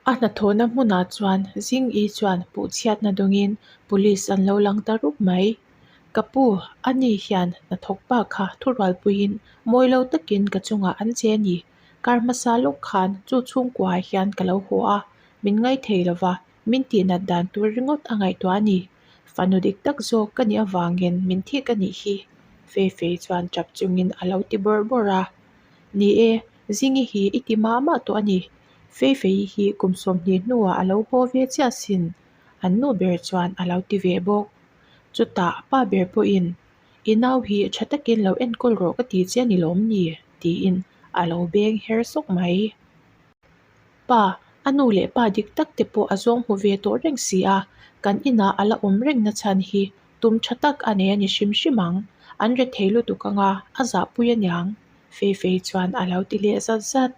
A hnathawhna hmunah chuan Zing-i chuan puhchhiatna dawngin police an lo lang ta rup mai. Ka pu, ani hian hnathawk pa kha thurualpuiin mawi lo takin ka chungah an che a ni. Kar hmasa lawk khan chu chhungkuaah hian ka lo haw a, min ngaithei lo va, min tihnat dan tur ringawt a ngaihtuah a ni. Fanu dik tak zawk ka nih avangin min thik a nih hi, Feifei chuan tap chungin a lo ti bawrh bawrh a. Ni e, Zingi hi i ti mah mah tawh a ni. Feifei hi kum 20 hnuah a lo haw ve chiah sin, an nu ber chuan a lo ti ve bawk. Chutah pa ber pawhin, I nau hi tha takin lo enkawl rawh ka ti che a ni lawm ni? tiin a lo beng her sawk mai. Pa, a nu leh pa dik tak te pawh a zawng hmu ve tawh reng si a, kan inah a la awm reng na chhan hi tum tha tak a nei a ni hrim hrim ang, an rethei lutuk anga a zahpui aniang, Feifei chuan a lo ti leh zat zat.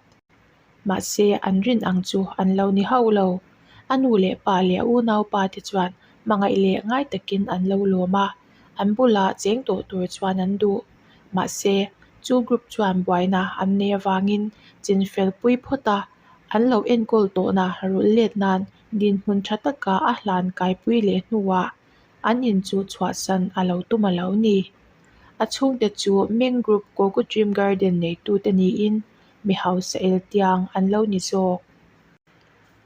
Mahse, an rin ang chu an lo ni hauh lo. A nu leh pa leh a unaupa te chuan hmangaih leh ngai takin an lo lawm a, an bulah cheng tawh tur chuan an duh. Mahse, chu group chuan buaina an nei avangin chinfel pui phawt a, an lo enkawl tawhna rulh let nan dinhmun tha taka a hlan kaipui leh hnuah an in chu chhuahsan a lo tum a lo ni. A chhungte chu Meng Group Gogo Dream Garden neitute niin mi hausa el tiang an lo ni zawk.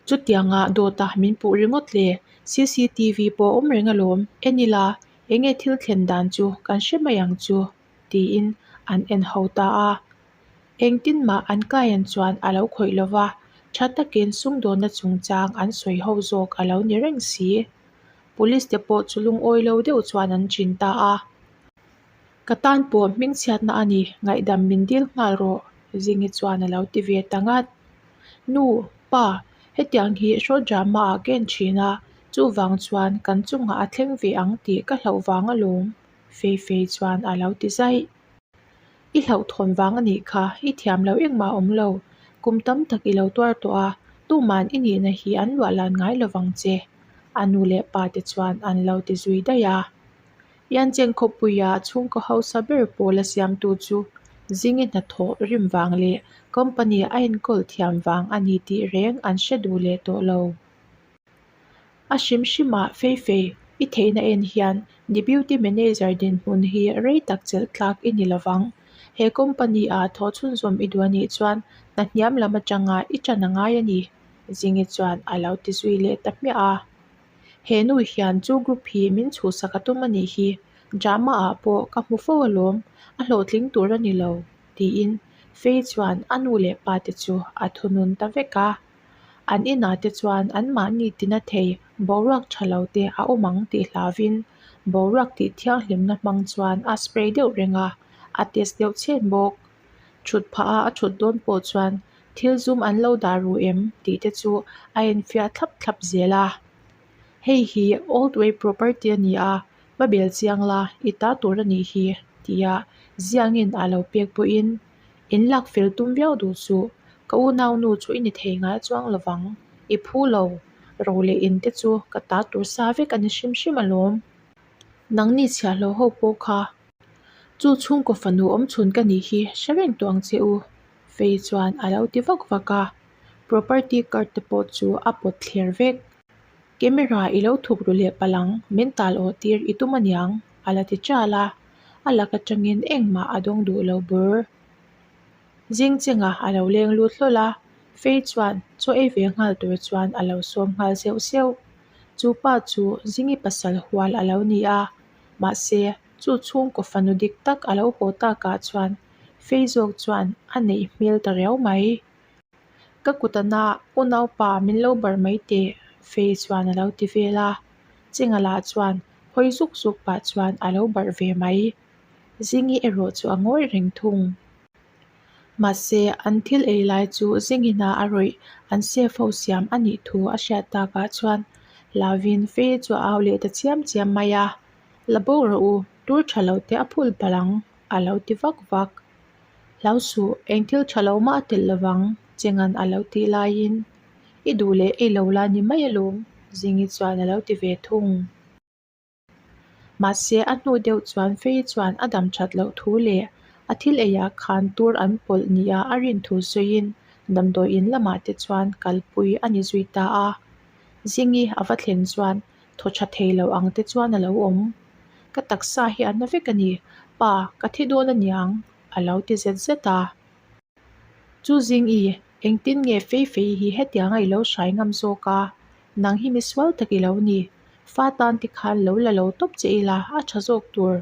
Chutianga dawta min puh ringawt le, cctv pawh a awm reng alawm, en ila enge thil thlen dan chu kan hre mai ang chu, tiin an en ho ta a. Engtin mah an client chuan a lo khawih lo va, tha takin sumdawnna chungchang an sawi ho zawk a lo ni reng si. Police te pawh chu lungawi lo deuh chuan an chin ta a. Ka tan pawh hmingchhiatna a ni, ngaihdam min dil nghal rawh, Zingi chuan a lo ti ve ta ngat. Nu, pa, hetiang hi short drama ah ka en thin a, chuvang chuan kan chungah a thleng ve ang tih ka hlauh vang alawm, Feifei chuan a lo ti zaih. I hlauhthawn vang a nih kha, i thiam lo engmah a awm lo. Kum tam tak i lo tuar tawh a, tuman i nihna hi an luah lan ngai lovang che, a nu leh pa te chuan an lo ti zui daih a. Yancheng khawpuia chhungkaw hausa ber pawl a siamtu chu Zingi hnathawh rim vang leh company a enkawl thiam vang a ni tih reng an hre duh leh tawh lo. A hrim hrimah Feifei i theihna en hian Deputy Manager dinhmun hi rei tak chelh tlak i ni lovang. He company ah thawh chhunzawm i duh a nih chuan hna hniam lam atanga i ṭan a ngai a ni, Zingi chuan a lo ti zui leh ta hmiah a. He nu hian chu group hi min chhuhsak a tum a nih hi, drama ah pawh ka hmu fo alawm, a hlawhtling tur a ni lo, tiin Fei chuan a nu leh pa te chu a thunun ta vek a. An inah te chuan anmahni tina thei boruak tha lo te a awm ang tih hlauvin boruak tih thianghlimna hmang chuan a spray deuh reng a, a test deuh chhen bawk. Thut phah a a thut dawn pawh chuan thil zum an lo dah ru em tih te chu a enfiah thlap thlap zel a. Hei hi old way property a ni a, va bel chiang la i ta tur a nih hi tia ziangin a lo pek pawhin in lak fel tum viau duh suh, ka unaunu chu i ni thei ngai chuang lovang, i phu lo, ro leh in te chu ka ta tur sa vek a ni hrim hrim alawm. Nangni chhiahhlawh ho pawh kha Chu chhungkaw fanu awm chhun ka nih hi hre reng tawh ang che u, Fei chuan a lo ti vak vak a, property card te pawh chu a pawt thler vek. Camera i lo thuk ru leh palh ang, min tal awh tir i tum aniang, a la ti ṭal a, a lak atangin engmah a dawng duh lo bur. Zing chenga a lo leng lut hlawl a, Fei chuan chaw ei ve nghal tur chuan a lo sawm nghal zeuh zeuh. Chu pa chu Zingi pasal hual a lo ni a, mahse chu chhungkaw fanu dik tak a lo haw takah chuan Fei zawk chuan a neih hmel ta riau mai. Ka kut ana unaupa min lo bar mai teh Fei chuan a lo ti vel a, Chenga lah chuan hawi zuk zuk pah chuan a lo barh ve mai. Zingi erawh chu a ngawi reng thung. Mahse, an thil ei lai chu Zingina a rawih an chef ho siam a nih thu a hriat takah chuan Lavin Fei chu a au leh ta chiam chiam mai a, La bo rawh u, tur tha lo te a phul palh ang, a lo ti vak vak. Hlau suh, eng thil tha lo mah a telh lovang, Chenga'n a lo tih laiin, I duh leh ei lo la ni mai alawm, Zingi chuan a lo ti ve thung. Mahse, a hnu deuh chuan Fei chuan a dam that loh thu leh a thil eiah khan tur an pawlh nia a rin thu sawiin Damdawi in lamah te chuan kalpui a ni zui ta a. Zingi a va thlen chuan thaw tha thei lo ang te chuan a lo awm. Ka taksa hi a na vek a ni, pa ka thi dawn a niang a lo ti zet zet a. Chu Zingi, engtin nge fei fei hi hetianga i lo hrai ngam zawk a? Nang hi misual tak i lo ni, fa tan te khan lo la lo tawp che ila a tha zawk tur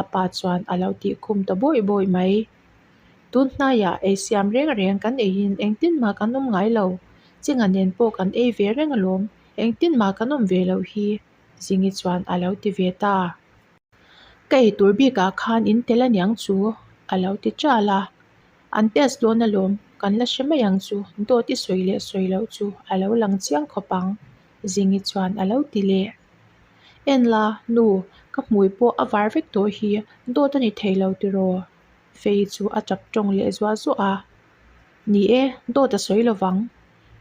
a pa chuan a lo tih khum ta bawih bawih mai. Tun hnaiah ei siam reng reng kan eiin engtin mah kan awm ngai lo, Chinga nen pawh kan ei ve reng alawm, engtin mah kan awm ve loh hi, Zingi chuan a lo ti ve ta. Ka ei tur bikah khan in tel aniang chu, a lo ti ṭal a. An test dawn alawm, kan la hre mai ang chu, dawt i sawi leh sawi loh chu a lo lang chiang khawp ang, Zingi chuan a lo ti leh. En la, nu, ka hmui pawh a var vek tawh hi, dawt a ni thei lo tiraw? Fei chu a tap tawng leh zuah zuah a. Ni e, dawt a sawi lovang.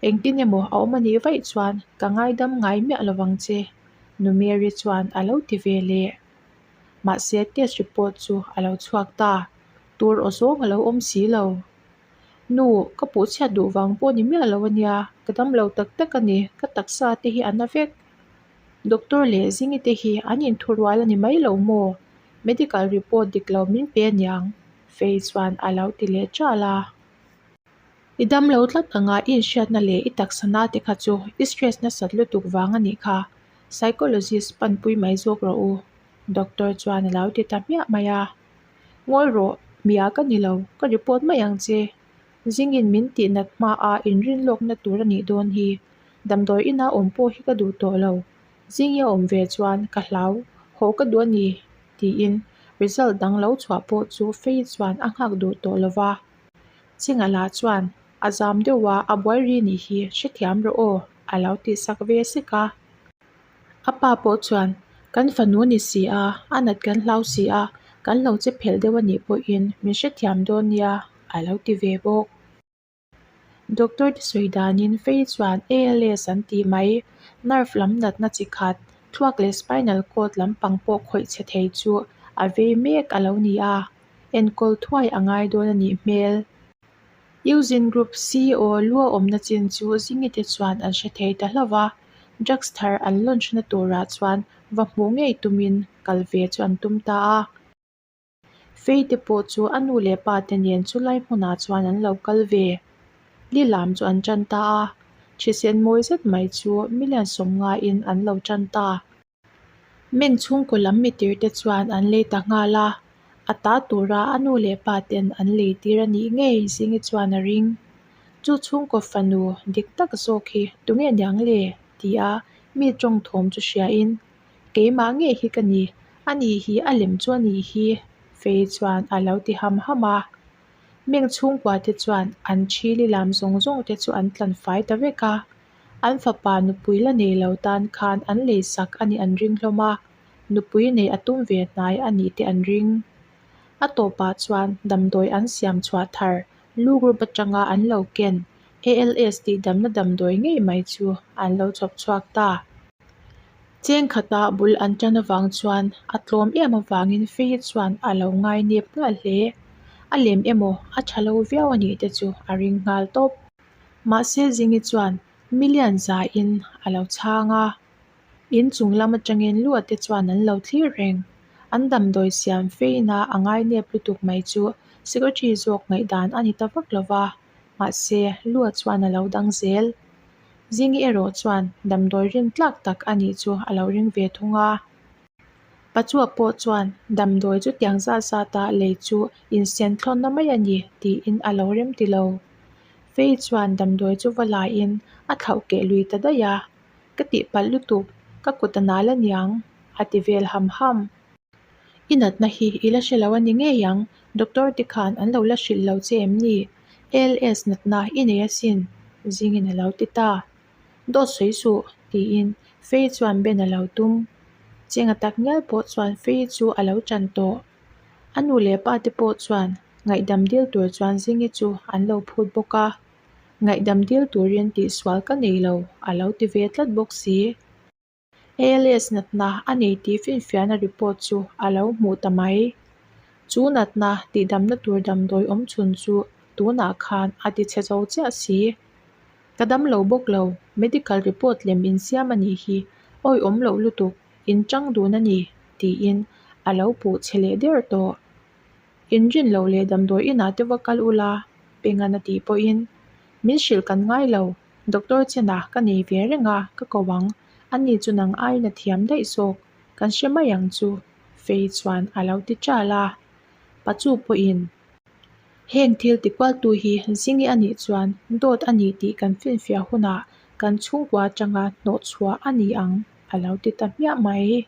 Engtin emaw a awm a nih vaih chuan ka ngaidam ngai miah lovang che, Nu Mary chuan a lo ti ve leh. Mahse test report chu a lo chhuak ta, tur aw zawng a lo awm si lo. Nu, ka puh chhiat duh vang pawh ni miah lo a nia, ka dam lo tak tak a ni, ka taksa te hi a na vek. Doctor leh Zingi te hi an inthurual a ni mai lo maw? Medical report dik lo min pe aniang, Fei chuan a lo ti leh ṭal a. I dam lo tlat anga i inhriatna leh i taksa na te kha chu i stress nasat lutuk vang a nih kha, psychologist panpui mai zawk rawh u, doctor chuan a lo ti ta hmiah mai a. Ngawi rawh, mia ka ni lo, ka report mai ang che. Zingin min tih nat hmaa inrin lawkna tur a nih dawn hi, damdawi ina awm pawh hi ka duh tawh lo. Zingi a awm ve chuan ka hlau, haw ka duh a ni, tiin result dang lo chhuah pawh chu Fei chuan a nghak duh tawh lo va. Chinga lah chuan a zam deuh a, a buai ri nih hi hrethiam rawh aw, a lo tih sak ve sek a. A pa pawh chuan, Kan fanu ni si a, a nat kan hlau si a, kan lo che phelh deuh a nih pawhin min hrethiam dawn nia, a lo ti ve bawk. Doctor te sawi danin Fei chuan ALS an tih mai, nerve lam natna chi khat, thluak leh spinal cord lampang pawh khawih chhe thei chu a vei mek a lo ni a, enkawl thuai a ngai dawn a nih hmel. Eugene Group CEO lua awmna chin chu Zingite chuan an hre thei ta hlauh va, drugs thar an launch na turah chuan va hmuh ngei tumin kal ve chu an tum ta a. Feite pawh chu a nu leh pa te nen chulai hmunah chuan an lo kal ve. Lilam chu an tan ta a, thisen mawi zet mai chu million sawmngaiin an lo tan ta. Meng chhungkaw lam mitir te chuan an lei ta nghal a, a ta tura a nu leh pa ten an lei tir a nih ngei Zingi chuan a ring. Chu chhungkaw fanu dik tak zawk hi tunge niang le? tia mi tawng thawm chu hriain, Keimah ngei hi ka ni, ani hi a lem chu a nih hi, Fei chuan a lo ti ham ham a. Meng chhungkua te chuan an thili lam zawng zawng te chu an tlan fai ta vek a. An fapa nupui la nei lo tan khan an lei sak a nih an ring hlawm a, nupui nei a tum ve hnai a nih te an ring. A tawpah chuan damdawi an siam chhuah thar lu group atanga an lo ken ALS tih damna damdawi ngei mai chu an lo chhawp chhuak ta. Cheng khata bul an tan avang chuan a tlawm em avangin Fei chuan a lo ngai nep nghal hle. A lem emaw a tha lo viau a nih te chu a ring nghal tawp. Mahse Zingi chuan million zain a lo chhang a, in chung lam atangin lu te chuan an lo thlir reng. An damdawi siam feina a ngainep lutuk mai chu secretary zawk ngaihdan a ni ta vak lo va, mahse lua chuan a lo dang zel. Zingi erawh chuan damdawi rin tlak tak a nih chu a lo ring ve thung a. Pachua pawh chuan damdawi chu tiang zat zata lei chu insen thlawnna mai a ni tiin a lo rem ti lo. Fei chuan damdawi chu va laiin a thlauh keh lui ta daih a, Ka tihpalh lutuk, ka kut a nal aniang a ti vel ham ham. I natna hi i la hre lo a ni ngei ang, doctor te khan an lo la hrilh lo che em ni? ALS natna i nei asin zingin a lo ti ta. Dawt sawi suh, tiin Fei chuan Ben a lo tum. Chenga tak ngial pawh chuan Fei chu a lo chan tawh. A nu leh pa te pawh chuan ngaihdam dil tur chuan Zingi chu an lo phut bawk a. Ngaihdam dil turin tihsual ka nei lo, a lo ti ve tlat bawk si. ALS natna a nei tih finfiahna report chu a lo hmuh ta mai. Chu natna tihdamna tur damdawi awm chhun chu. Tunah khan a ti chhe zo chiah si. Ka dam lo bawk lo, medical report lem insiam a nih hi, awihawm loh lutuk, in chang dun a ni, tiin a lo puh chhe leh der tawh. Inrin loh leh damdawi inah te va kal ula, Pengan a tih pawhin, Min hrilh kan ngai lo, doctor chenah ka nei ve reng a, ka ko ang, ani chu nang aiin a thiam daih zawk, kan hre mai ang chu, Fei chuan a lo ti ṭal a. Pachu pawhin, Heng thil tikualtu hi Zingi a nih chuan dawt a ni tih kan finfiah hunah kan chhungkua atanga hnawhchhuah a ni ang, a lo ti ta hmiah mai.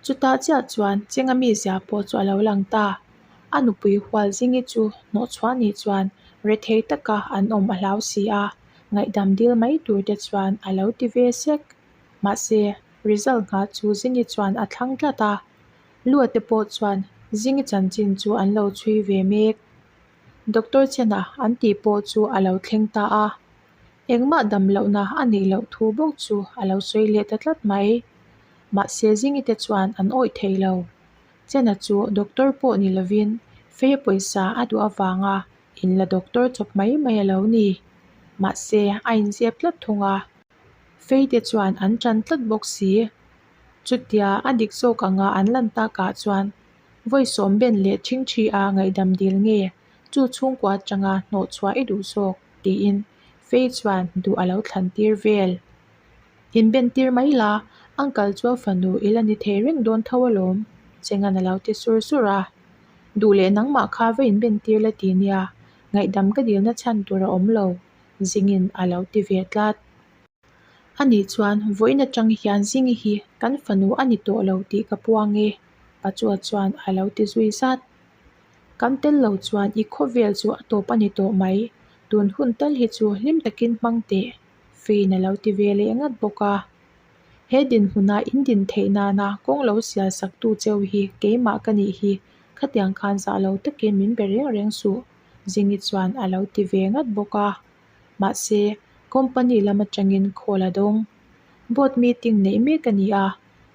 Chutah chiah chuan Chenga mizia pawh chu a lo lang ta. A nupui hual Zingi chu hnawhchhuah nih chuan rethei taka an awm a hlau si a, ngaihdam dil mai tur te chuan a lo ti ve sek. Mahse, result nghah chu Zingi chuan a thlang tlat a. Lua te pawh chuan Zingi chanchin chu an lo chhui ve mek. Doctor Chena an tih pawh chu a lo thleng ta a. Engmah dam lohna a neih loh thu bawk chu a lo sawi leh ta tlat mai. Mahse Zingi te chuan an awih thei lo. Chena chu doctor pawh ni lovin fei pawisa a duh avanga inla doctor chawp mai mai a lo ni. Mahse a inzep tlat thung a. Fei te chuan an tan tlat bawk si. Chutia a dik zawk anga an lan takah chuan vawi sawm ben leh ṭhingṭhi a ngaihdam dil nge chu chhungkua atanga hnawhchhuah i duh zawk tiin Fei chuan duh a lo thlan tir vel. Inben tir mai la, uncle chu a fanu i la ni thei reng dawn tho alawm, Chengan a lo ti sur sur a. Duh leh nangmah kha va inben tir la ti nia, ngaihdam ka dilna chhan tur a awm lo, Zingin a lo ti ve tlat. Ani chuan vawiin atang hian Zingi hi kan fanu a ni tawh lo tih ka puang e, Pachua chuan a lo ti zui zat. Kan tel lo chuan i khawvel chu a tawp a ni tawh mai, tun hun tal hi chu hlim takin hmang teh, Fein a lo ti ve leh ngat bawk a. He dinhmuna in din theih nana kawng lo sial saktu cheu hi keimah ka nih hi, khatiang khan zah lo takin min be reng reng suh, Zingi chuan a lo ti ve ngat bawk a. Mahse, company lam atangin call a dawng. Board meeting neih mek a ni a,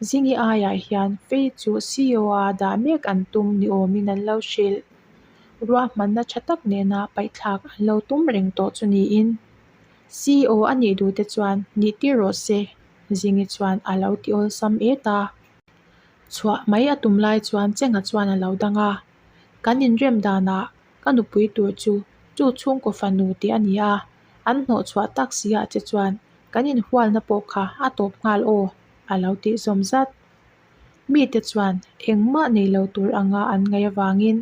Zingi aiah hian Fei chu CEO a dah mek an tum ni awmin an lo hrilh. Ruahmanna tha tak nena paihthlak an lo tum reng tawh chu niin. CEO a nih duh te chuan nih tir rawh se, Zingi chuan a lo ti awlsam et a. Chhuah mai a tum lai chuan Chenga chuan a lo dang a, Kan inrem danah Ka nupui tur chu chu chhungkaw fanu tih a ni a, an hnawhchhuah tak si ah che chuan kan inhualna pawh kha a tawp nghal aw, a lo tih zawm zat. Mite chuan engmah nei lo tur anga an ngaih avangin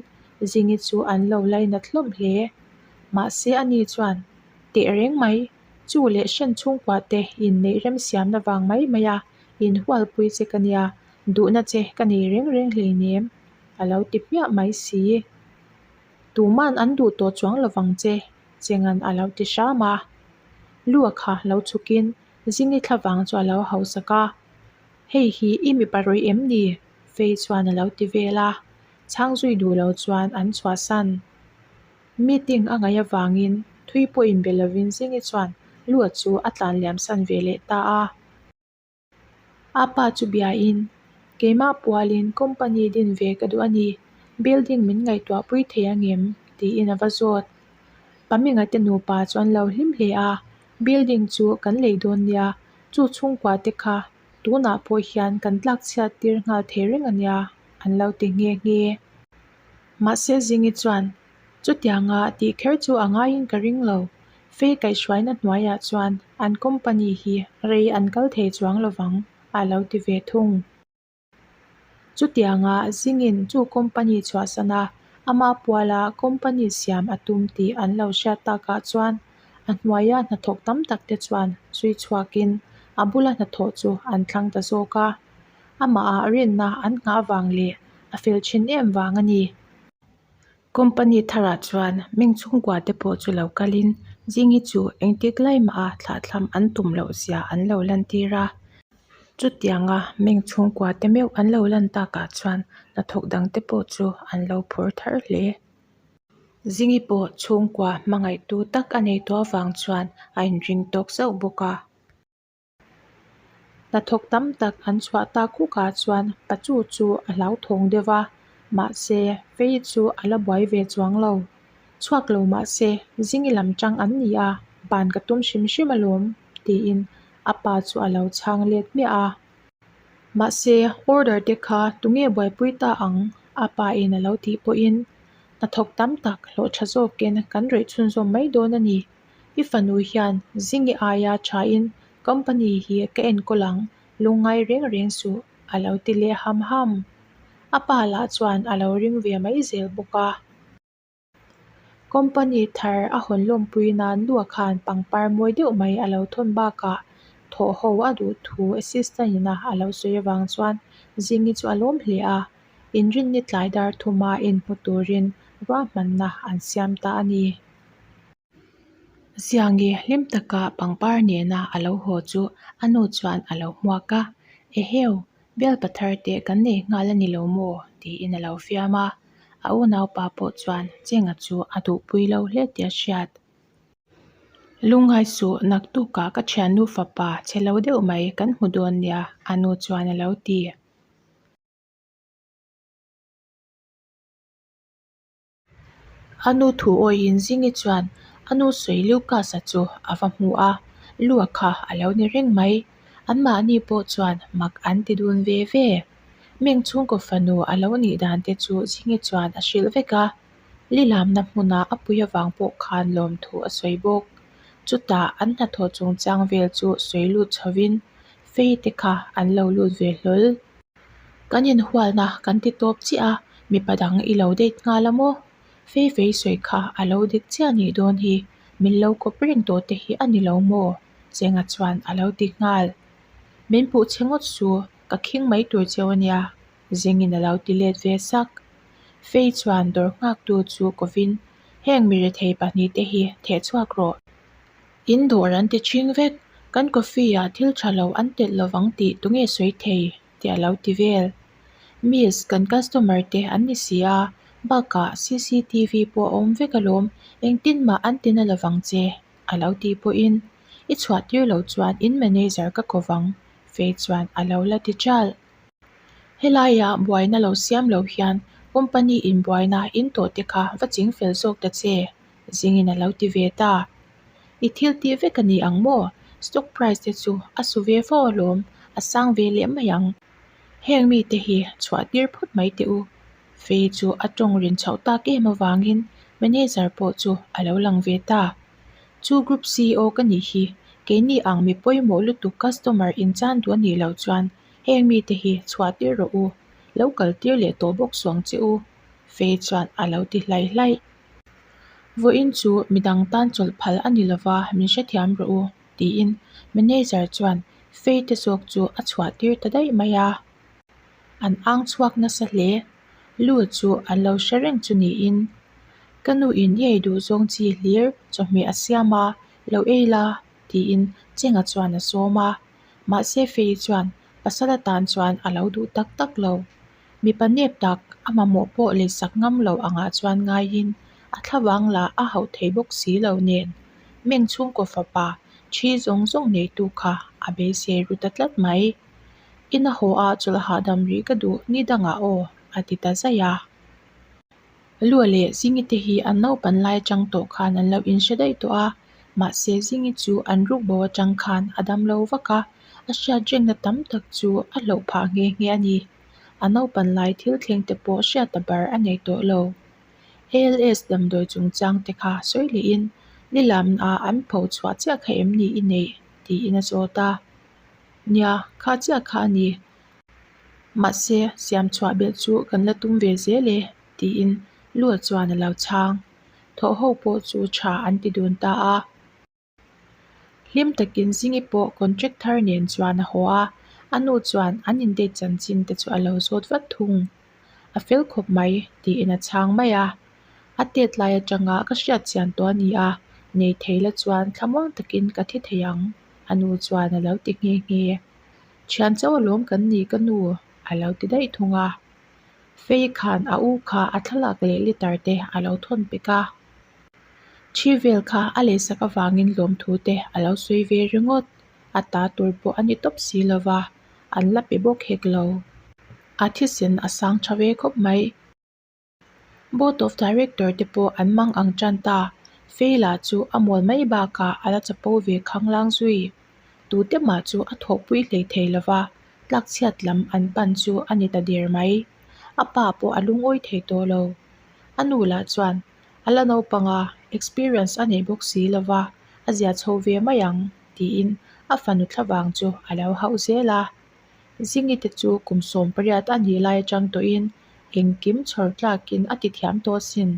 Zingi chu an lo lainat hlawm hle. Mahse ani chuan, Tehreng mai, chu leh hren chhungkua te inneih remsiamna vang mai mai a inhualpui che ka nia, duhna che ka nei reng reng hleinem, a lo ti hmiah mai si. Tuman an duh tawh chuang lovang che, Chengan a lo ti hram a. Lua kha lo chhukin Zingi thlavang chu a lo hausak a. Hei hi i mipa rawih em ni? Fei chuan a lo ti vel a. Chhang zui duh lo chuan an chhuahsan. Meeting a ngaih avangin thui pawh inbe lovin Zingi chuan Lua chu a tlan liamsan ve leh ta a. A pa chu biain, Keimah pualin company din ve ka duh a ni, building min ngaihtuah pui thei angem? tiin a va zawt. Paminga te nupa chu an lo hlim hle a, Building chu kan lei dawn nia, chu chhungkua te kha tunah pawh hian kan tlak chhiat tir nghal thei reng a nia, an lo ti nghe nghe. Mahse Zingi chuan, Chutianga tih kher chu a ngaiin ka ring lo. Fei kaihhruaina hnuaiah chuan an company hi rei an kal thei chuang lovang, a lo ti ve thung. Chutianga zingin chu company chhuahsan a, ama puala company siam a tum tih an lo hriat takah chuan a hnuaia hnathawk tam tak te chuan zui chhuakin a bula hnathawh chu an thlang ta zawk a. Amahah rinna an nghah vang leh a fel thin em vang a ni. Company tharah chuan meng chhungkua te pawh chu lo kalin Zingi chu engtik lai maha thlahthlam an tum loh zia an lo lantir a. Chutianga meng chhungkua te meuh an lo lan takah chuan hnathawk dang te pawh chu an lo phur thar hle. Zingi pawh chhungkua hmangaihtu tak a nei tawh avang chuan a inring tawk zauh bawk a. Hnathawk tam tak an chhuah tak hukah chuan Pachu chu a hlauthawng deuh va, mahse Fei chu a la buai ve chuang lo. Chhuak lo mah se, Zingi lam tang an ni a, ban ka tum hrim hrim alawm, tiin a pa chu a lo chhang let hmiah a. Mahse, order te kha tunge buaipui ta ang? a pa in a lo tih pawhin hnathawk tam tak hlawh tha zawkin kan rawih chhunzawm mai dawn a ni. I fanu hian Zingi aia thain company hi ka enkawl ang, lungngai reng reng suh, a lo ti leh ham ham. A pa lah chuan a lo ring ve mai zel bawk a. Company thar a hawn lawmpui nan Lua khan pangpar mawi deuh mai a lo thawn bakah thawh ho a duh thu assistant ina a lo sawi avang chuan Zingi chu a lawm hle a, inrinni tlai dar thuma inhmu turin ruahmanna an siam ta a ni. Ziangi hlim taka pangpar nena a lo haw chu a nu chuan a lo hmuak a, Eheu, bialpa thar te kan nei nghal a ni lo maw? tiin a lo fiam a, a unaupa pawh chuan Chenga chu a duhpui lo hle tih a hriat. Lungngai suh, naktukah ka thiannu fapa che lo deuh mai kan hmu dawn nia, a nu chuan a lo ti. A nu thu awiin Zingi chuan a nu sawi Lucas-a chu a va hmu a, Lua kha a lo ni reng mai. Anmahni pawh chuan mak an ti dun ve ve. Meng chhungkaw fanu a lo nih dan te chu Zingi chuan a hrilh vek a, Lilamna hmuna a pui avang pawh khan lawmthu a sawi bawk. Chutah an hnathawh chungchang vel chu sawi lut chhovin Fei te kha an lo lut ve hlawl. Kan inhualna kan ti tawp chiah a, mipa dang i lo date nghal a maw? Fei fei sawi kha a lo dik chiah nih dawn hi, min lo kawp reng tawh te hi a ni lo maw? Chenga chuan a lo ti nghal. Min puh che ngawt su, ka khing mai tur cheu a nia, Zingin a lo ti let ve sak. Fei chuan dawr nghaktu chu kovin, Heng mi rethei pahnihte hi theh chhuak rawh. In dawr an ti chhing vek, kan coffee ah thil tha lo an telh lovang tih tunge sawi thei? tih a lo ti vel. Miss, kan customer te an ni si a, bakah cctv pawh a awm vek alawm, engtin mah an ti na lovang che, a lo tih pawhin i chhuah tir lo chuan in manager ka ko vang, Fei chuan a lo la ti ṭalh. Helaiah buaina lo siam lo hian company in buaina in tawh te kha va ching fel zawk ta che, Zingin a lo ti ve ta. I thil tih vek a ni ang maw? Stock price te chu a su ve fo alawm, a sang ve leh mai ang. Heng mite hi chhuah tir phawt mai teh u. Fei chu a tawng rin chhoh tak em avangin manager pawh chu a lo lang ve ta. Chu group CEO ka nih hi, keini ang mi pawimawh lutuk customer in chan duh a nih loh chuan heng mite hi chhuah tir rawh u, lo kal tir leh tawh bawk suang che u, Fei chuan a lo ti hlai hlai. Vawiin chu midang tan chawlh phal a ni lova min hrethiam rawh u, tiin manager chuan Fei te zawk chu a chhuah tir ta daih mai a. An ang chhuak nasa hle. Lu chu an lo hre reng chu niin, Ka nu in i ei duh zawng chi hlir chawhmeh a siam a, lo ei la, tiin Chenga chuan a sawm a. Mahse Fei chuan pasal atan chuan a lo duh tak tak lo. Mipa nep tak a mamawh pawh leisak ngam lo angah chuan ngaiin a thlavang lah a hauh thei bawk si lo nen Meng chhungkaw fapa thi zawng zawng neitu kha a beisei ru ta tlat mai. Ina haw a chawlh hahdam rih ka duh ni dangah aw a ti ta zaih a. Lua leh Zingi te hi an naupan lai atang tawh khan an lo inhre daih tawh a, mahse Zingi chu an rukbo atang khan a dam lo vak a, a hriat rengna tam tak chu a hlauh phah nghe nghe a ni. A naupan lai thil thleng te pawh hriat a bar a nei tawh lo. ALS damdawi chungchang te kha sawi lehin Lilamna an pho chhuah chiah kha em ni i neih? tiin a zawt a. Nia, kha chiah kha a ni. Mahse, siam chhuah belh chu kan la tum ve zel e, tiin Lua chuan a lo chhang. Thawh ho pawh chu tha an ti dun ta a. Hlim takin Zingi pawh contract thar nen chuan a haw a, a nu chuan an in date chanchin te chu a lo zawt vat thung. A fel khawp mai, tiin a chhang mai a. A tet lai atanga ka hriat chian tawh a ni a, nei thei la chuan thlamuang takin ka thi thei ang, a nu chuan a lo ti nghe nghe. Thian chauh alawm kan ni ka nu, a lo ti daih thung a. Fei khan a u kha a thlalak leh litar te a lo thawn pek a. Thi vel kha a lehsak avangin lawmthu te a lo sawi ve ringawt. A ta tur pawh a ni tawp si lo va, an la pe bawk hek lo. A thisen a sang tha ve khawp mai. Board of Director te pawh an mang ang tan ta. Fei lah chu a mawl mai bakah a la chapo ve khanglang zui. Tute mah chu a thawhpui hlei thei lo va, tlakchhiat lam an pan chu a ni ta der mai. A pa pawh a lungawi thei tawh lo. A nu lah chuan a la naupang a, experience a nei bawk si lo va, a zia chho ve mai ang tiin a fanu thlavang chu a lo hauh zel a. Zingi te chu kum 18 a nih lai atang tawhin engkim chhawr tlakin a ti thiam tawh asin,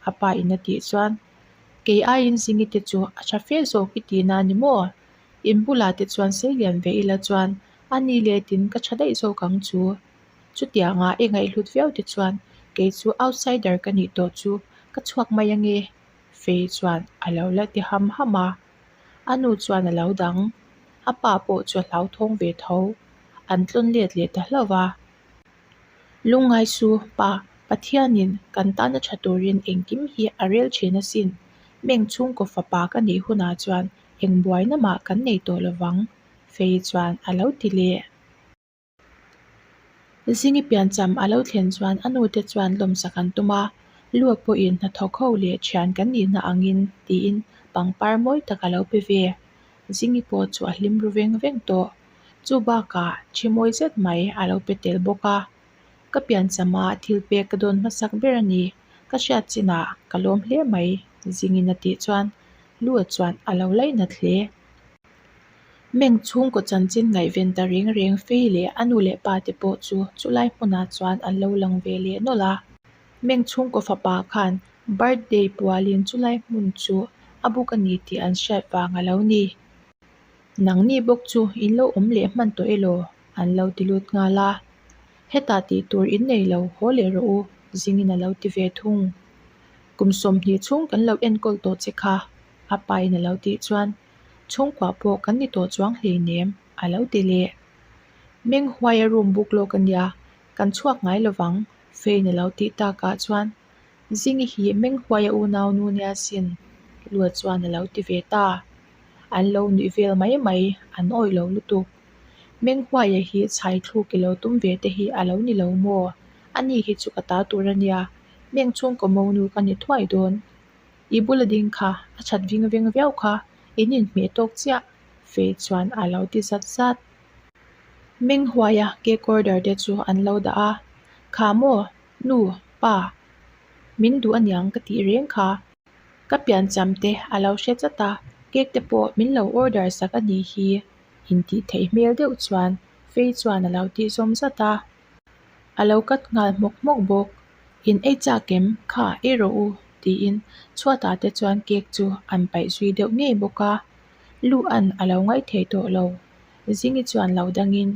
a pa in a tih chuan kei aiin Zingi te chu a tha fe zawk i tihna a ni maw? In bulah te chuan sei lian ve ila chuan a ni letin ka tha daih zawk ang chu. Chutianga i ngaihhlut viau te chuan kei chu outsider ka nih tawh chu ka chhuak mai ange, Fei chuan a lo la ti ham ham a. A nu chuan a lo dang. A pa pawh chu a hlauthawng ve tho. An tlawn let leh ta hlauh va. Lungngai su, pa, Pathianin kan tana tha turin engkim hi a rel thin asin. Meng chhungkaw fapa ka nih hunah chuan eng buaina mah kan nei tawh lovang, Fei chuan a lo ti leh. Zingi piancham a lo thlen chuan a nute chuan lawmsak an tum a, Lua pawhin hnathawk ho leh thian kan nihna angin tiin pangpar mawi tak a lo pe ve. Zingi pawh chu a hlim ru veng veng tawh. Chu bakah thi mawi zet mai a lo pe tel bawk a. Ka pianchama thil pek ka dawn hmasak ber a ni, ka hriat chinah ka lawm hle mai, Zingin a tih chuan Lua chuan a lo lainat hle. Meng chhungkaw chanchin ngaihven ta reng reng Fei leh a nu leh pa te pawh chu chulai hmunah chuan an lo lang ve leh nawlh a. Meng chhungkaw fapa khan birthday pualin chulai hmun chu a buk a ni tih an hriat vang a lo ni. Nangni bawk chu in lo awm leh hman tawh elaw? an lo ti lut nghal a. Hetah tih tur in nei lo, haw leh rawh u, zingin a lo ti ve thung. Kum 20 chhung kan lo enkawl tawh che kha, a pain a lo tih chuan chhungkua pawh kan ni tawh chuang hleinem, a lo ti leh. Meng huaia room book lawk a nia, kan chhuak ngai lovang, Fein a lo tih takah chuan Zingi hi meng huaia unau nu nia sin, Lua chuan a lo ti ve ta. An lo nuih vel mai mai, an awih lo lutuk. Meng huaia hi chhai thluk i lo tum ve te hi a lo ni lo maw? Ani hi chu ka ta tur a nia, meng chhungkaw monu ka ni thuai dawn. I bula ding kha a that ving veng viau kha, in inhmeh tawk chiah, Fei chuan a lo ti zat zat. Meng huaia cake order te chu an lo dah a, Kha maw, nu, pa, min duh aniang ka tih reng kha. Ka piancham te a lo hre chat a, cake te pawh min lo order sak a nih hi, intih theih hmel deuh chuan Fei chuan a lo tih zawm zat a. A lo cut nghal hmawk hmawk bawk. In ei chak em? Kha, ei rawh u, tiin chhuatah te chuan cake chu an paih zui deuh ngei bawk a. Lu an a lo ngaih thei tawh lo. Zingi chuan lo dangin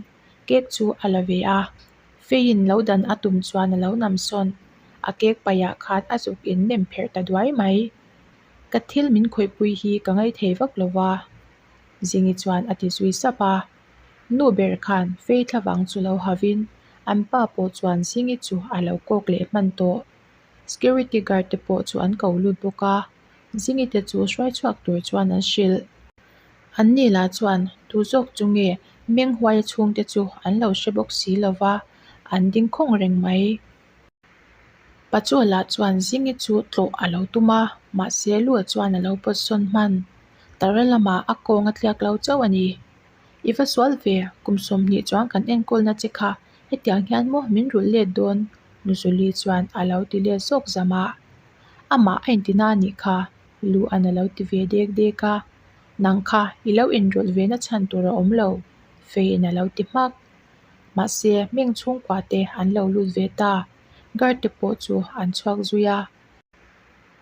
cake chu a la ve a. Feiin lo dan a tum chuan a lo nam sawn. A cake paihah khan a zuk in nem pherh ta duai mai. Ka thil min khawihpui hi ka ngaithei vak lo va, Zingi chuan a ti zui sap a. Nu ber khan fei thlavang chu lo havin an pa pawh chuan Zingi chu a lo kawk leh hman tawh. Security guard te pawh chu an ko lut bawk a, Zingi te chu hruai chhuak tur chuan an hrilh. An ni lah chuan tu zawk chu nge meng huaia chhungte chu an lo hre bawk si lo va, an ding khawng reng mai. Pachuala chuan Zingi chu tlawh a lo tum a, mahse Lua chuan a lo pawt sawn hman. Tara lamah a kawng a tliak lo chauh a ni. I va sual ve, kum 20 chuan kan enkawlna che kha hetiang hian maw min rulh let dawn? Nuzuli chuan a lo ti let zawk zam a. Amah a intina a nih kha, Luan a lo ti ve dek dek a. Nang kha i lo inrawlh ve na chhan tur a awm lo, Feiin a lo ti hmak. Mahse, meng chhungkua te an lo lut ve ta. Guard te pawh chu an chhuak zui a.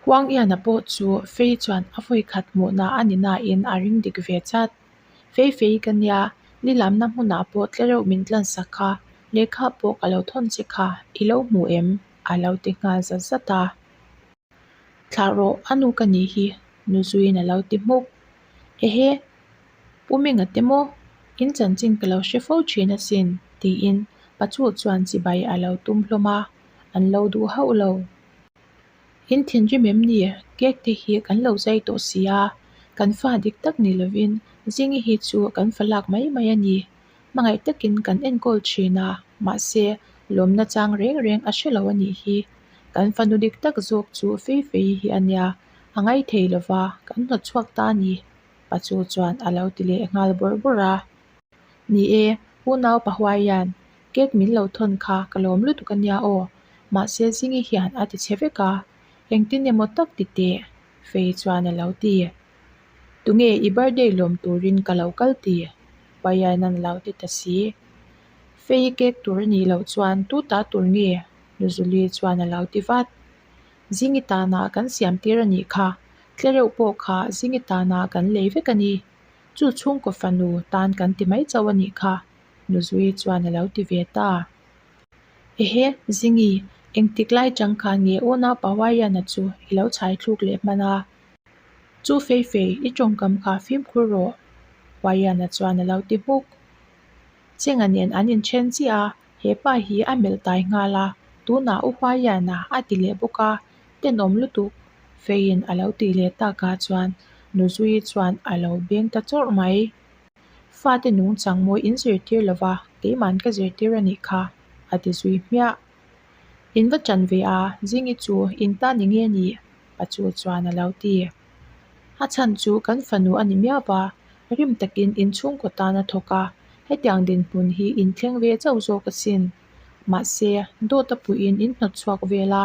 Huang Iana pawh chu Fei chuan a vawi khat hmuhna a ni nain a ring dik ve chat. Fei fei ka nia, lilamna hmunah pawh tlereuh min tlansak kha, lehkha pawh ka lo thawn che kha, i lo hmu em? a lo ti nghal zat zat a. Thlah rawh, a nu ka nih hi, Nuzuiin a lo ti hmuk. Ehe, Pu Minga te maw? In chanchin ka lo hre fo thin asin, tiin Pachu chuan chibai a lo tum hlawm a, an lo duh hauh lo. In thinrim em ni? Cake te hi kan lo zai tawh si a, kan fa dik tak ni lovin Zingi hi chu kan fa lak mai mai a ni. Hmangaih takin kan enkawl thin a, mahse lawmna chang reng reng a hre lo a nih hi. Kan fanu dik tak zawk chu Fei Fei hi a nia, a ngai thei lo va, kan hnawt chhuak ta a ni, Pachu chuan a lo ti leh nghal bawrh bawrh a. Ni e, unau Pahuai hian cake min lo thawn kha ka lawm lutuk a nia aw, mahse Zingi hian a ti chhe vek a, engtin emaw tak ti teh, Fei chuan a lo ti. Tunge i birthday lawm turin ka lo kal ti? Huaianan a lo ti ta si. Fei cake tur a nih loh chuan tu ta tur nge? Nuzuli chuan a lo ti vat. Zingi tana kan siam tir a nih kha, tlereuh pawh kha Zingi tana kan lei vek a ni. Chu chhungkaw fanu tan kan ti mai chauh a nih kha, Nuzui chuan a lo ti ve ta. Ehe, Zingi, engtik lai chang khan nge unau Pawaiana chu i lo chhai thluk leh hman a? Chu fei fei, i tawngkam kha fimkhur rawh, Huaiana chuan a lo ti hmuk. Chenga nen an inthen chiah a, he pa hi a melh tai nghal a, tunah U Huaiana a ti leh bawk a, tenawm lutuk feiin a lo tih leh takah chuan Nuzuii chuan a lo beng ta chawrh mai. Fate nungchang mawi in zirtir lova keiman ka zirtir a nih kha, a ti zui hmiah. In va ṭan ve a, Zingi chu in ta ni nge ni? Pachu chuan a lo ti. A chhan chu kan fanu a ni miau va, rim takin in chhungkaw tan a thawk a, hetiang dinhmun hi in thleng ve chauh zawk asin. Mahse, dawt a puiin in hnawt chhuak vel a,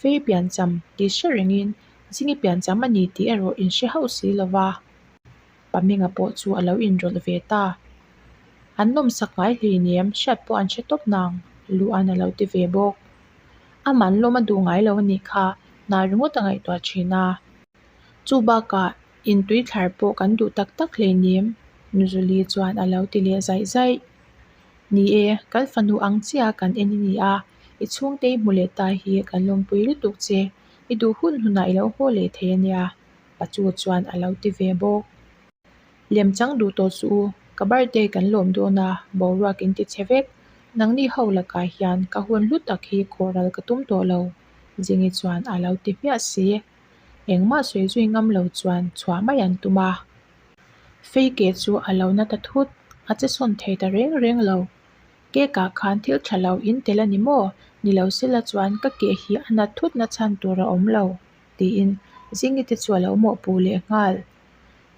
fei piancham tih hre rengin Zingi piancham a ni tih erawh in hre hauh si lo va. Pamenga pawh chu a lo inrawlh ve ta. An nawmsak ngai hleinem, hriat pawh an hre tawp nang, Luan a lo ti ve bawk. Aman lawm a duh ngai lo a nih kha, hna ringawt a ngaihtuah thin a. Chu bakah intui thlar pawh kan duh tak tak hleinem, Nuzuli chuan a lo ti leh zaih zaih. Ni e, kan fanu ang chiah kan en i ni a, i chhungte i hmu leh ta hi kan lawmpui lutuk che, i duh hun hunah i lo haw leh thei a nia. Pachu chuan a lo ti ve bawk. Lemchang duh tawh suh u, ka birthday kan lawm dawn a, boruak in ti chhe vek. Nangni ho lakah hian ka hun hlu tak hi khawhral ka tum tawh lo, Zingi chuan a lo ti hmiah si. Engmah sawi zui ngam lo chuan chhuah mai an tum a. Fei ke chu a lo na ta thut, a che sawn thei ta reng reng lo. Cake ah khan thil tha lo in tel a ni maw? Ni lo sela chuan ka ke hi a nat thut na chhan tur a awm lo. Tiin Zingi te chu a lo mawhpuh leh nghal.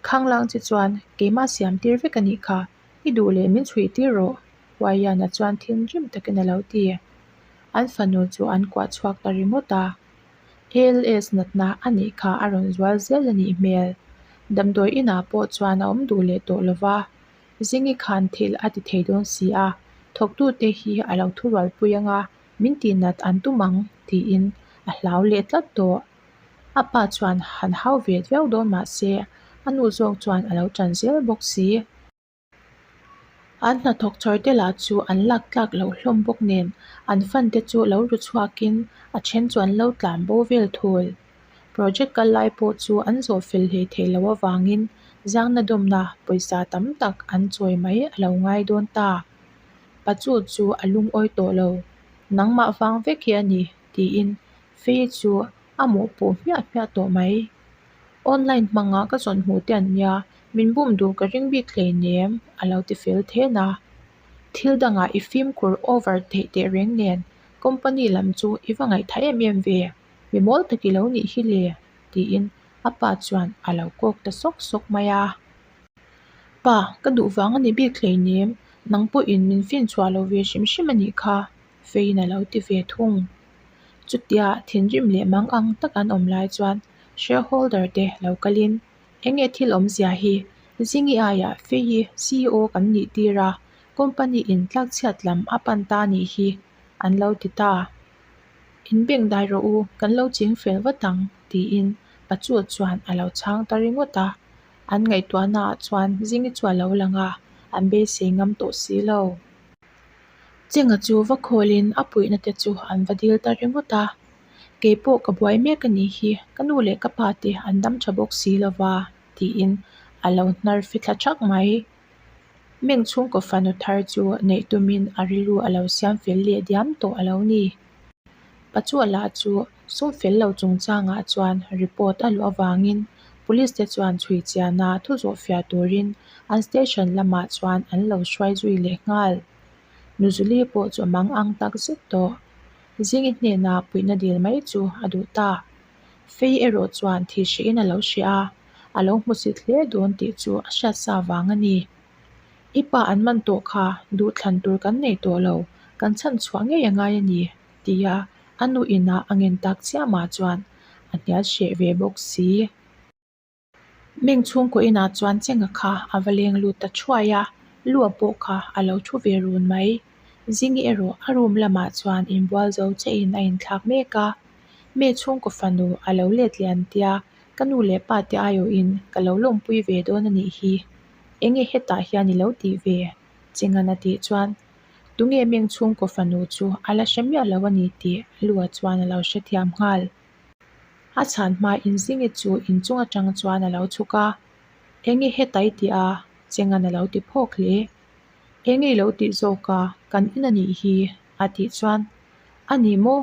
Khanglang che chuan keimah siam tir vek a nih kha, i duh leh min chhuih tir rawh, Huaiana chuan thinrim takin a lo ti. An fanu chu an kuah chhuak ta ringawt a. ALS natna a nih kha a rawn zual zel a nih hmel. Damdawi inah pawh chuan a awm duh leh tawh lo va, Zingi khan thil a ti thei dawn si a, thawktute hi a lo thurualpui anga Min tihnat an tum ang tiin a hlau leh tlat tawh. A pa chuan han hau ve viau dawn mah se a nu zawk chuan a lo tan zel bawk si. An hnathawk chawr te lah chu an lak tlak loh hlawm bawk nen an fan te chu lo ru chhuakin a then chu an lo tlan bo vel thul. Project kal lai pawh chu an zawh fel hlei theih loh avangin zangna dawmna pawisa tam tak an chawi mai a lo ngai dawn ta. Pachu chu a lungawi tawh lo, Nangmah vang vek hi a ni, tiin Fei chu a mawhpuh hmiah hmiah tawh mai. Online hmanga ka zawn hmuh te an nia, min bum duh ka ring bik hleinem, a lo ti fel then a. Thil dangah i fimkhur over theih teh reng nen company lam chu i va ngaihthah em em ve, mi mawl tak i lo nih hi le, tiin a pa chuan a lo kawk ta sawk sawk mai a. Pa, ka duh vang a ni bik hleinem, nang pawhin min fin chhuah lo ve hrim hrim a nih kha, Feiin a lo ti ve thung. Chutia thinrim leh mang ang tak an awm lai chuan shareholder te lo kalin, Enge thil awmzia hi? Zingi aiah Fei CEO kan nih tir a, company in tlakchhiat lam a pan ta nih hi, an lo ti ta. In bank dai rawh u, kan lo ching fel vat ang, tiin Pachu chuan a lo chhang ta ringawt a. An ngaihtuahnaah chuan Zingi chu a lo lang a, an beisei ngam tawh si lo. Chenga chu va khawlin a puihna te chu an va dil ta ringawt a, Kei pawh ka buai mek a nih hi, ka nu leh ka pa te an dam tha bawk si lo va, tiin a lo hnar fithla thak mai. Meng chhungkaw fanu thar chu neih tumin a rilru a lo siam fel leh diam tawh a lo ni. Pachuala chu sum fel lo chungchangah chuan report a luh avangin police te chuan chhui chiana thu zawh fiah turin an station lamah chuan an lo hruai zui leh nghal. Nuzuli pawh chu a mang ang tak zet tawh. Zingi hnena puihna dil mai chu a duh ta. Fei erawh chuan thih hrehin a lo hria a, a lo hmusit hle dawn tih chu a hriat sa vang a ni. I pa an man tawh kha duhthlan tur kan nei tawh lo, kan chhan chhuah ngei a ngai a ni, tia a nu inah a ngen tak chiamah chuan a hnial hreh ve bawk si. Meng chhungkaw inah chuan Chenga kha a va leng lut ta thuai a, Lua pawh kha a lo thu ve run mai. Zingi erawh a room lamah chuan inbual zo chiahin a inthlak mek a. Me chhungkaw fanu a lo let lian tia ka nu leh pa te aiawhin ka lo lawmpui ve dawn a nih hi. Enge hetah hian i lo tih ve? Chenga'n a tih chuan tunge Meng chhungkaw fanu chu a la hre miah lo a ni tih Lua chuan a lo hrethiam nghal. A chhan hmain Zingi chu inchung atang chuan a lo chhuk a, Enge heta i tih a? Chenga'n a lo ti phawk hle. Enge i lo tih zawk a, kan in a nih hi a tih chuan, A ni maw?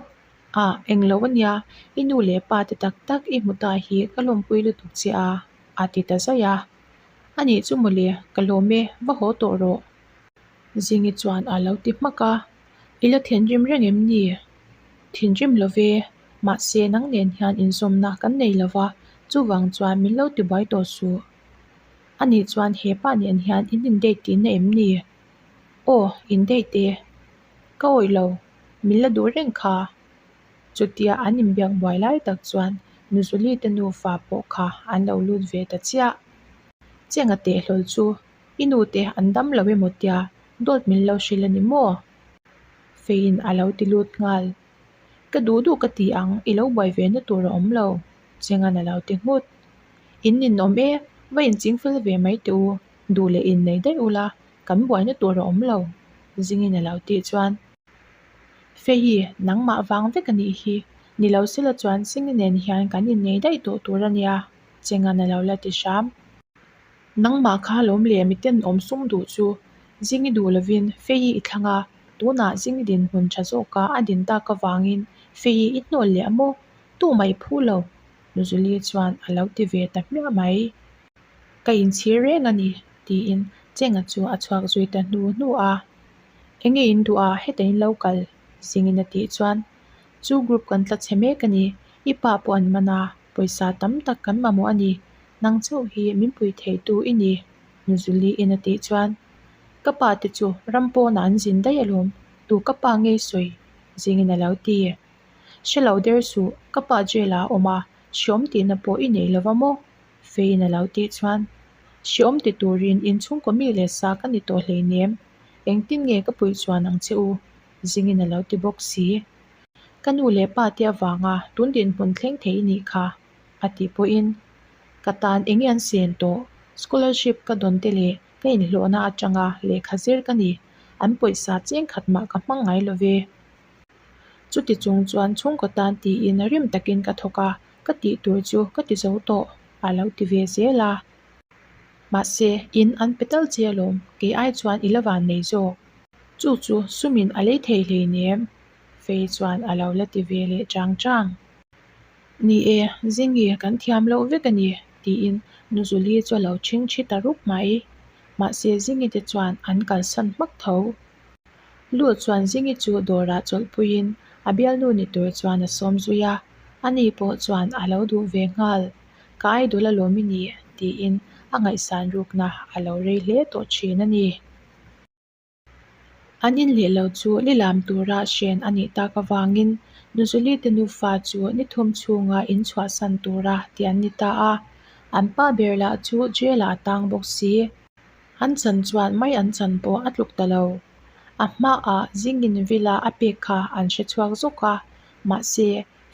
Ah, englo a nia, i nu leh pa te tak tak i hmu ta hi ka lawmpui lutuk che a a ti ta zaih a. A nih chu mawle, ka lawm e, va haw tawh rawh. Zingi chuan a lo ti hmak a, I la thinrim reng em ni? Thinrim lo ve, mahse nang nen hian inzawmna kan nei lo va, chuvang chuan min lo tibuai tawh suh. Ani chuan he pa nen hian in indate tihna em ni? Aw, indate e. Ka awih lo, min la duh reng kha. Chutia an inbiak buai lai tak chuan Nuzuli te nufa pawh kha an lo lut ve ta chiah. Chenga teh hlawl chu I nu te an dam lo emaw tia dawt min lo hrilh a ni maw? Feiin a lo ti lut nghal. Ka duh duh ka ti ang, i lo buai ve na tur a awm lo, Chenga'n a lo ti nghut. In ninawm e, va inchingfel ve mai teh u, duh leh innei daih ula, kan buaina tur a awm lo, Zingin a lo tih chuan. Fei, nangmah vang vek a nih hi, ni lo sela chuan Zingi nen hian kan innei daih tawh tur a nia, Chenga'n a lo la ti hram. Nangmah kha lawm leh miten awm sum duh chu Zingi duh lovin Fei i thlang a, tunah Zingi dinhmun tha zawka a din tak avangin Fei i hnawl leh a maw? Tumah i phu lo, Nuzuli chuan a lo ti ve ta hmiah mai. Ka inchhir reng a ni, tiin Chenga chu a chhuak zui ta hnu hnu a. Enge in duh a, heta in lo kal? Zingin a tih chuan, Chu group kan tla chhe mek a ni, i pa pawh an man a, pawisa tam tak kan mamawh a ni, Nang chauh hi min pui theitu i ni, Nuzuli in a tih chuan, Ka pa te chu ram pawnah an zin daih alawm, tu ka pa ngei sawi? Zingin a lo ti. Hre lo der suh, ka pa jail ah a awm a, hreawm tihna pawh i nei lova maw? Feiin a lo tih chuan, Hreawm ti turin inchhungkaw mi leh sa ka ni tawh hleinem, engtin nge ka puih chuan ang che u? Zingin a lo ti bawk si. Ka nu leh pa te avanga tun dinhmun thleng thei i nih kha. A tih pawhin, Ka tan eng an sen tawh? Scholarship ka dawn te leh ka inhlawhna atanga lehkha zir ka ni. An pawisa cheng khat mah ka hmang ngai lo ve. Chuti chung chuan chhungkaw tan tiin rim takin ka thawk a, ka tih tur chu ka ti zo tawh, a lo ti ve zel a. Mahse, in an pe tal che alawm, kei ai chuan i la van nei zawk. Chu chu sumin a lei thei hleinem, Fei chuan a lo la ti ve leh chang chang. Ni e, Zingi kan thiam loh vek a ni, tiin Nuzuli chu a lo chhing thi ta rup mai. Mahse Zingi te chuan an kalsan hmak tho. Lu chuan Zingi chu dawrah chawlhpuiin a bialnu ni tur chuan a sawm zui a, ani pawh chuan a lo duh ve nghal. Ka idol alawm i ni, tiin a ngaihsan rukna a lo rei hle tawh thin a ni. An inleh lo chu lilam tura hren a nih tak avangin Nuzuli te nufa chu ni thum chhunga in chhuahsan tura tih an ni ta a, an pa ber lah chu jail ah a tang bawk si. An chan chuan mai an chan pawh a tluk ta lo. A hmaah zingin villa a pek kha an hre chhuak zawk a, mahse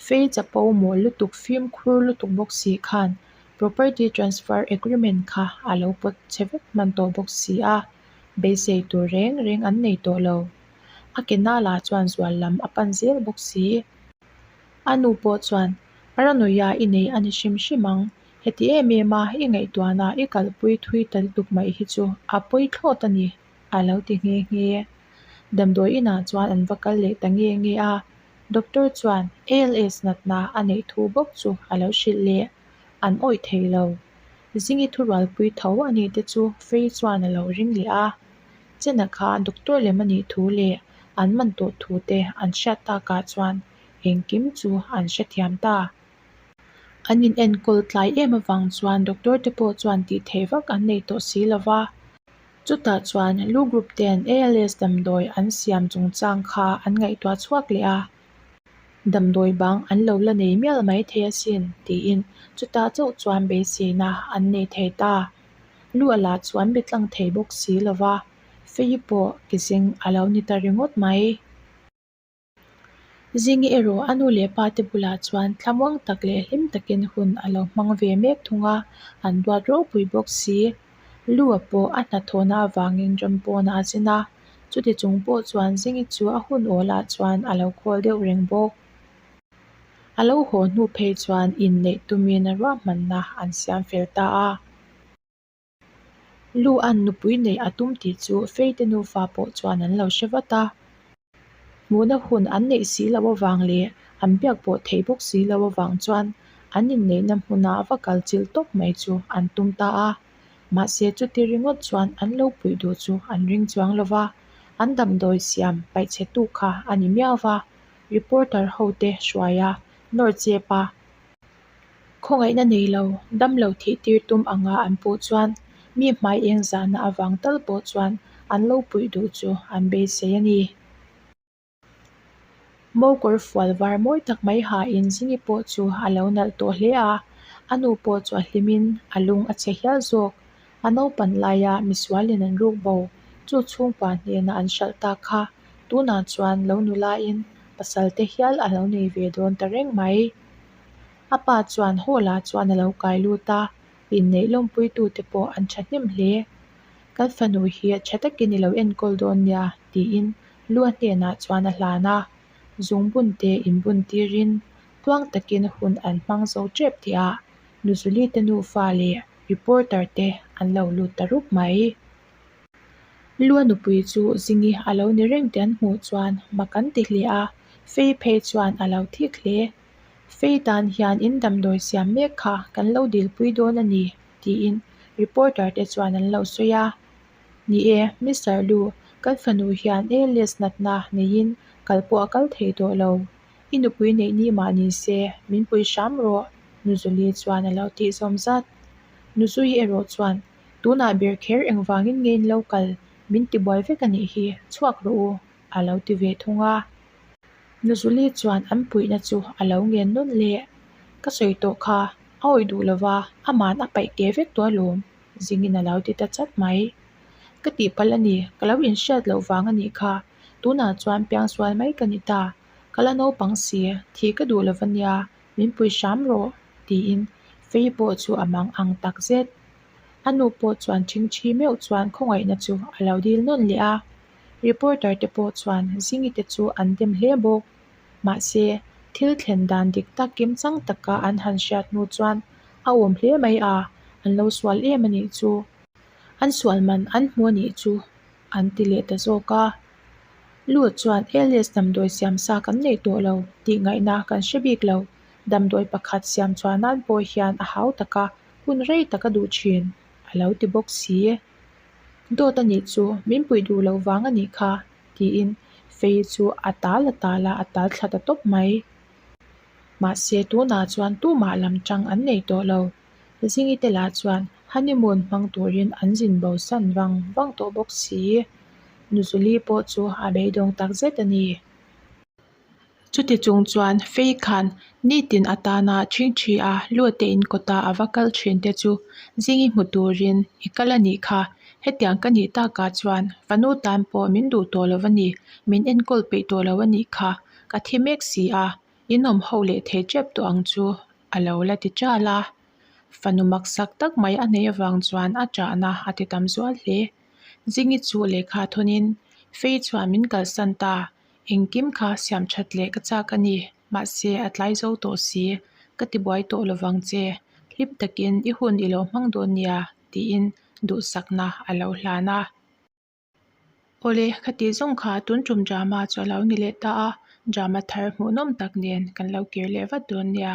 Fei chapo mawl lutuk fimkhur lutuk bawk si khan property transfer agreement kha a lo pawt chhe vek hman tawh bawk si a. Beisei tur reng reng an nei tawh lo. A ke nala chuan zual lam a pan zel bawk si. A nu pawh chuan, Paranoia i nei a ni hrim hrim ang. Heti em em a i ngaihtuahna i kalpui thui ta lutuk mai hi chu a pawi thlawt a ni, a lo ti nghe nghe. Damdawi inah chuan an va kal leh ta nge nge a. Doctor chuan ALS natna a neih thu bawk chu a lo hrilh leh. An awih thei lo. Zingi thurualpui tho a nih te chu Fei chuan a lo ring leh a. Chena kha doctor lem a nih thu leh an man tawh thu te an hriat takah chuan engkim chu an hrethiam ta. An in enkawl tlai em avang chuan doctor te pawh chuan tih theih vak an nei tawh si lo va. Chutah chuan Lu Group ten ALS damdawi an siam chungchang kha an ngaihtuah chhuak leh a. Damdawi bang an lo la nei mial mai thei asin tiin chutah chauh chuan beiseina an nei thei ta. Lu a lah chu an be tlang thei bawk si lo va, Fei pawh ke zeng a lo ni ta ringawt mai. Zingi erawh a nu leh pa te bulah chuan thlamuang tak leh hlim takin hun a lo hmang ve mek thung a, an duat ropui bawk si. Lu-a pawh a hnathawhna avangin ram pawnah a zin a, chuti chung pawh chuan Zingi chu a hun awlah chuan a lo khawl deuh reng bawk. A lo haw hnu phei chuan inneih tumin ruahmanna an siam fel ta a. Lu an nupui neih a tum tih chu Feite nufa pawh chuan an lo hre vat a. Hmuhna hun an neih si loh avang leh an biak pawh theih bawk si loh avang chuan an inneihna hmuna va kal chilh tawp mai chu an tum ta a. Mahse chuti ringawt chuan an lo puih duh chu an ring chuang lo va, an damdawi siam paihchhetu kha a ni miau va, reporter hote hruai a, nawr chep a. Khawngaihna nei lo, dam lo thih tir tum anga an puh chuan mi hmai eng zahna avang tal pawh chuan an lo puih duh chu an beisei a ni. Mo kawr fual var mawi tak mai hain Zingi pawh chu a lo nalh tawh hle a, a nu pawh chu a hlimin a lung a chhe hial zawk. A naupan laia misualin an ruk bo, chu chhungkua hnena an hralh tak kha tunah chuan lo nulain pasal te hial a lo nei ve dawn ta reng mai. A pa chuan hall ah chuan a lo kai lut a, inneih lawmpuitute pawh an thahnem hle. Kan fanu hi tha takin i lo enkawl dawn nia tiin Lua hnenah chuan a hlan a, zungbun te inbun tirin tluang takin hun an hmang zo tep tih ah Nuzuli te nufa leh reporter te an lo lut ta rup mai. Lua nupui chu Zingi a lo ni reng tih an hmuh chuan mak an ti hle a, Fei phei chuan a lo thik hle. Fei tan hian in damdawi siam mek kha kan lo dilpui dawn a ni, tiin reporter te chuan an lo sawi a. Ni e, Mister Lu, kan fanu hian ALS natna neiin kal pawh a kal thei tawh lo. I nupui neih ni mah ni se, min pui hram rawh, Nuzuli chuan a lo tih zawm zat. Nuzui erawh chuan, Tunah ber kher engvangin nge in lo kal, min tibuai vek a nih hi, chhuak rawh u, a lo ti ve thung a. Nuzuli chuan an puihna chu a lo ngen nawn le. Ka sawi tawh kha, a awih duh lova, aman a paih ke vek tawh alawm, zingin a lo ti ta chat mai. Ka tihpalh a ni, ka lo inhriat loh vang a nih kha, tunah chuan piangsual mai ka ni ta, ka la naupang si, thih ka duh lova nia, min pui hram rawh, tiin Fei pawh chu a mang ang tak zet. A nu pawh chuan ṭhingṭhi meuh chuan khawngaihna chu a lo dil nawn leh a. Reporter te pawh chuan Zingi te chu an dem hle bawk. Mahse, thil thlen dan dik tak kim chang taka an han hriat hnu chuan a awm hle mai a, an lo sual em a nih chu. An sual man an hmu a nih chu an ti leh ta zawk a. Lut chuan ALS damdawi siam sa kan nei tawh lo tih ngaihna kan hre bik lo. Damdawi pakhat siam chhuah nan pawh hian a hau tak a, hun rei tak a duh thin, a lo ti bawk si. Dawt a nih chu, min puih duh loh vang a nih kha, tiin Fei chu a tal a tal a, a tal thla ta tawp mai. Mahse, tunah chuan tumah lam tang an nei tawh lo. Zingi te lah chuan honeymoon hmang turin an zin bo san vang vang tawh bawk si. Nuzuli pawh chu a beidawng tak zet a ni. Chuti chung chuan Fei khan nitin atana ṭhingṭhi a lute in kawta a va kal ṭhin te chu Zingi hmu turin i kal a nih kha. Hetiang ka nih takah chuan fanu tan pawh min duh tawh lo a ni, min enkawl peih tawh lo a nih kha, ka thi mek si a, in awm ho leh thei ṭep tawh ang chu a lo la ti ṭal a. Fanu maksak tak mai a neih avang chuan a ṭahna a ti tam zual hle. Zingi chu lehkha thawnin Fei chuan min kalsan ta. Engkim kha siam that leh ka chak a ni, mahse a tlai zo tawh si, ka ti buai tawh lovang che, hlim takin i hun i lo hmang dawn nia tiin duhsakna a lo hlan a. Awle, khati zawng kha tun tum drama chu a lo ni leh ta a, drama thar hmuhnawm tak nen kan lo kir leh vat dawn nia.